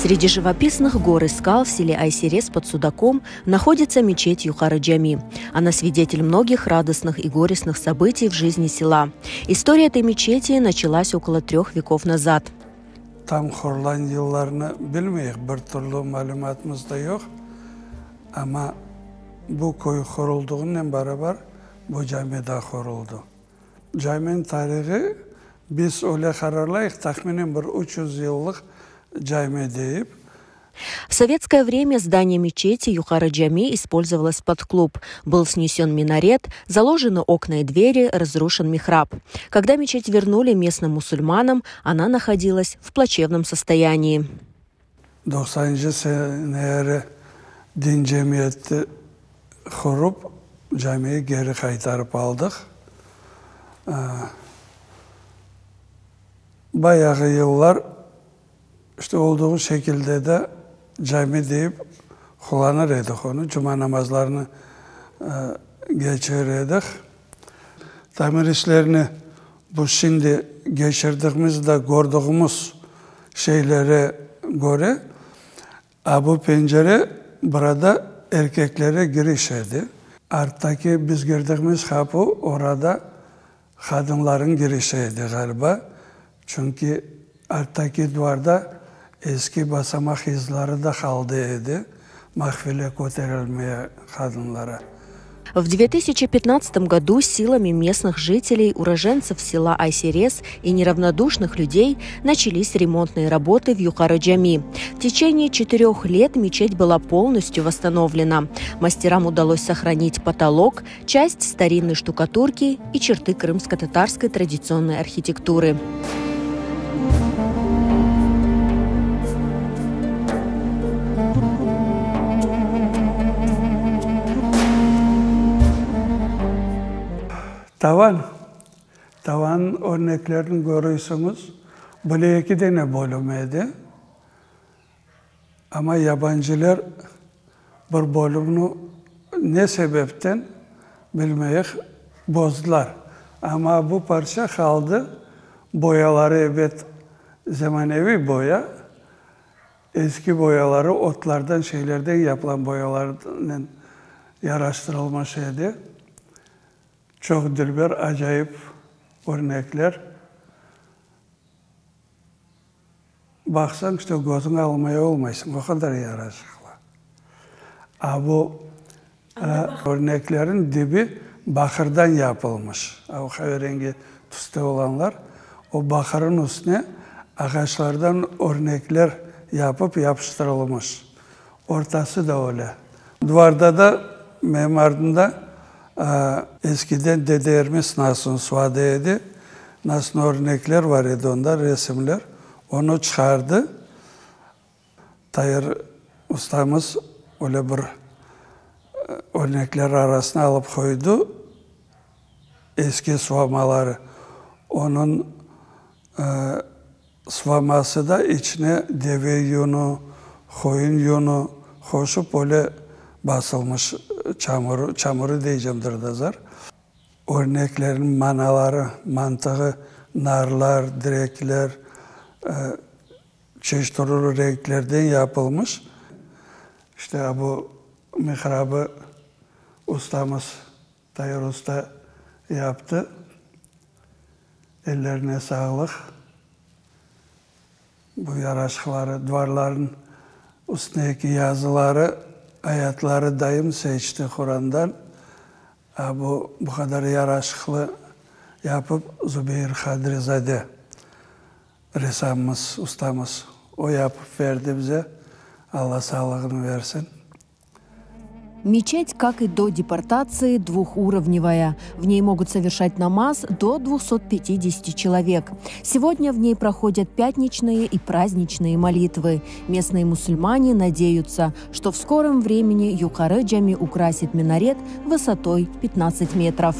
Среди живописных гор и скал в селе Айсерес под Судаком находится мечеть Юхары-Джами. Она свидетель многих радостных и горестных событий в жизни села. История этой мечети началась около трех веков назад. Tam qurulan yıllarını bilmeyik, bir türlü malümatımız da yoq, amma bu köy quruldığınen beraber bu cami da quruldı. Caminiñ tarihı, biz öyle qararlayıq, tahminen bir 300 yıllıq cami deyip. В советское время здание мечети Юхары-Джами использовалось под клуб. Был снесен минарет, заложены окна и двери, разрушен михраб. Когда мечеть вернули местным мусульманам, она находилась в плачевном состоянии. 90-ncı seneleri din cemiyeti qurup, camiyi geri qaytarıp aldıq. Bayağı yıllar işte olduğu şekilde de cami deyip qullanır edik onı, cuma namazlarını keçirir edik. Tamir işlerini bu şimdi keçirdigimiz de kördigimiz şeylere köre, a bu pencere burada erkeklere giriş edi. Arttaki biz kirdigimiz qapı orada qadınlarıñ girişi edi ğaliba, çünki arttaki duvarda eski basamaq izleri de qaldı edi, mahfile köterilmeye qadınlara. В 2015 году силами местных жителей, уроженцев села Айсерес и неравнодушных людей начались ремонтные работы в Юхары-Джами. В течение четырех лет мечеть была полностью восстановлена. Мастерам удалось сохранить потолок, часть старинной штукатурки и черты крымско-татарской традиционной архитектуры. Tavan, tavan örneklerini körüysiñiz, böyle eki dene bölüm edi. Amma yabancılar bir bölümni ne sebepten bilmeyik bozdılar. Amma bu parça qaldı, boyaları ebet zemaneviy boya, eski boyaları otlardan, şeylerden yapılan boyalarnen yaraştırılmış edi. Çoq dülber, acayip örnekler. Baqsañ, işte közüñ almay olmaysıñ, o qadar yaraşıqlı. A bu örneklerniñ dibi baqırdan yapılmış, a o qaverengi tüste olanlar, o baqırıñ üstüne ağaçlardan örnekler yapıp yapıştırılmış. Ortası da öyle. Duvarda da memardında eskiden dedelerimiz nasıl suvadı edi, nasıl örnekler var edi onda, resimler, onı çıqardı. Tair ustamız öyle bir örnekler arasına alıp qoydı eski suvamaları. Onıñ Suvaması da içine deve yünü, qoyun yünü qoşıp öyle basılmış çamurı, çamurı deycemdir dazar. Örneklerniñ manaları, mantığı narlar, direkler, çeşit türlü renklerden yapılmış. İşte bu mihrabı ustamız Tair usta yaptı. Ellerine sağlıq. Bu yaraşıqları, duvarlarnıñ üstündeki yazıları, ayatları dayım seçti Qurandan. A bu, bu qadar yaraşıqlı yapıp Zubeyir Qadri-zade ressamımız, ustamız, o yapıp berdi bize. Alla sağlığını versin. Мечеть, как и до депортации, двухуровневая. В ней могут совершать намаз до 250 человек. Сегодня в ней проходят пятничные и праздничные молитвы. Местные мусульмане надеются, что в скором времени Юкары-Джами украсит минарет высотой 15 метров.